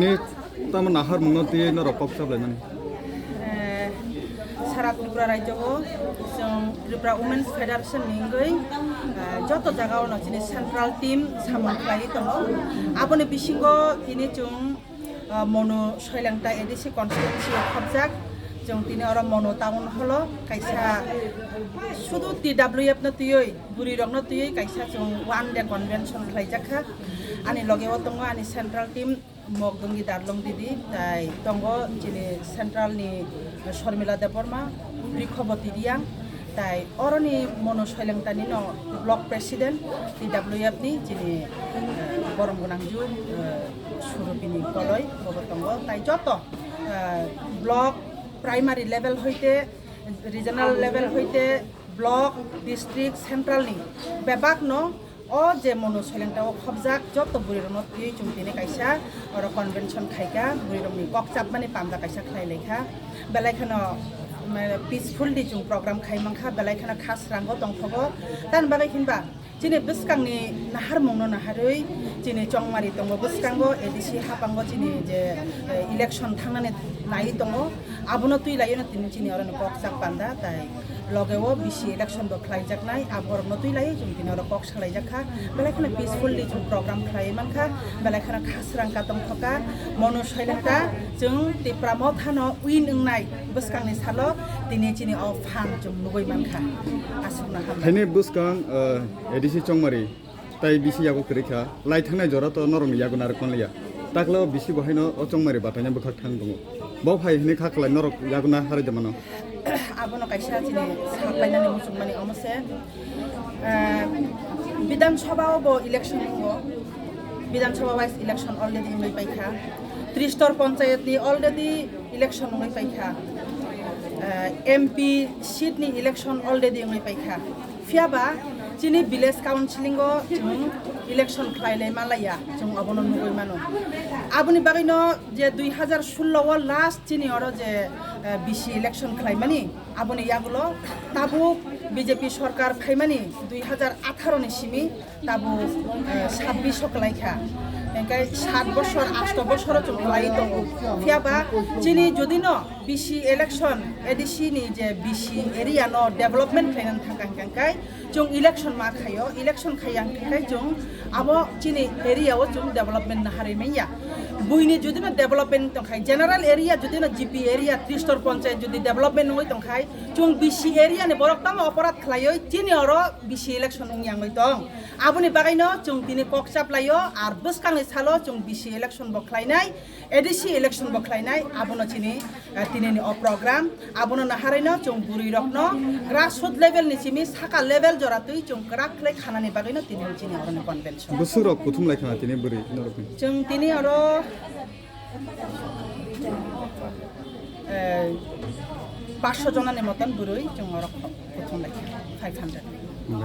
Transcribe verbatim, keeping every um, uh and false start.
Ni tamo naharmungno twiwi norok kok chaplaimani? Eh, sara Tripura rajyo o chwng Tripura Women's Federation ni wngwi, eh, joto jaga o no chini central team samung khlaiwi tongo. Aboni bisingo tini chwng, eh, Monu Soilengta A D C constituency o khopjak. Chwng tini oro Monu town hall o kaisa sudu T W F no twiwi, bwrwi rok no twiwi kaisa chwng one day convention khlaijak kha. Ani loge o tongo ani central team, Mokdongi Darlong didi, tai tongo chini central ni Sormila Debbarma, Brikhoboti Riang, tai oroni Monu Soilengta ni no block president T W F ni chini, eh, borom gwnangju, eh, Surupini Koloi bobo tongo, tai joto, eh, block, primary level hoite regional level hoite block, district, central ni bebak no o je Monu Soilengta o khopjak joto bwrwi rokno twiwi chwng tini kaisa oro convention khaikha, bwrwi rokni kok chapmani panda kaisa khlai laikha, belai kheno, mm, peacefully chwng program khai mankha, belai kheno khasrango tongthogo. Tamni bagwi hinba chini bwskangni naharmungno naharwi chini chongmari tongo, bwskango A D C hapango chini je, eh, election thangnani nai tongo, abono twi laino tini chini oroni kok chak panda, tai loge o B C election bo khlaijaknai, aborokno twi laiwi chwng tini oro kok salaijak kha, belai kheno peacefully chwng program khlaiwi mankha, belai kheno khasrang ka tongthoka, Monu Soilengta chwng Tipra Mothano win wngnai bwskangni salo tini chini o phan chwng nugwi mankha. Aswkno hambai. Haini bwskang, eh, A D C chongmari tai bisi yago kwrwi kha, lai thangnai jora to norokni yago narwk manliya. Takle o bisi bo haino o chongmari bataino bwkhak thang tongo. Bo phai hwnwi kha khlai norok yago na harai de mano. Abono kaisa chini saklainani muchungmani omo se, eh, Bidhan Sabha o bo election wngo. Bidhan Sabha wise election already wngwi paikha. Tristor Panchayat ni already election wngwi paikha. Eh, M P seat ni election already wngwi paikha. Phiya ba chini village council o chwng election khlai lai ma laiya, chwng obono nugwi mano. Aboni bagwino je dui hazar sullo o last chini oro je, eh, B C election khlai mani, aboni yagulo tabuk B J P sorkar phaimani dui hazar atharo ni simi tabuk, eh, sabbish o kwlai kha. Hingke sat bosor, asto bosor o chwng kwlai tongo. Phiya ba chini jodi no B C election, A D C ni je B C area no development khlainani thangkha hingkha hingkai chwng election ma khaio, election khaiya hingkha hingkai chwng abo chini area o chwng development naharwi manya. Buini jodi no development tongkhai, general area jodi no G P area, Tristor Panchayat jodi development nungwi tongkhai, chwng B C area ni borok tamo oporad khlaioi, chini oro B C election wngya wngwi tong. Aboni bagwino chwng tini kok chaplaio, ar bwskangni salo chwng B C election bo khlainai, A D C election bo khlainai, abono chini, eh, tinini o program, abono naharino chwng bwrwi rokno grassroot level ni simi saka level jora twi chwng kwrak khlai khanani bagwino tini chini oroni convention. Bwswk rok kuthum lai khana tini bwrwi norokni? Chwng tini oro, eh, paanch sho jonani moton bwrwi chwng oro kuthum lai kha, five hundred. Hmm.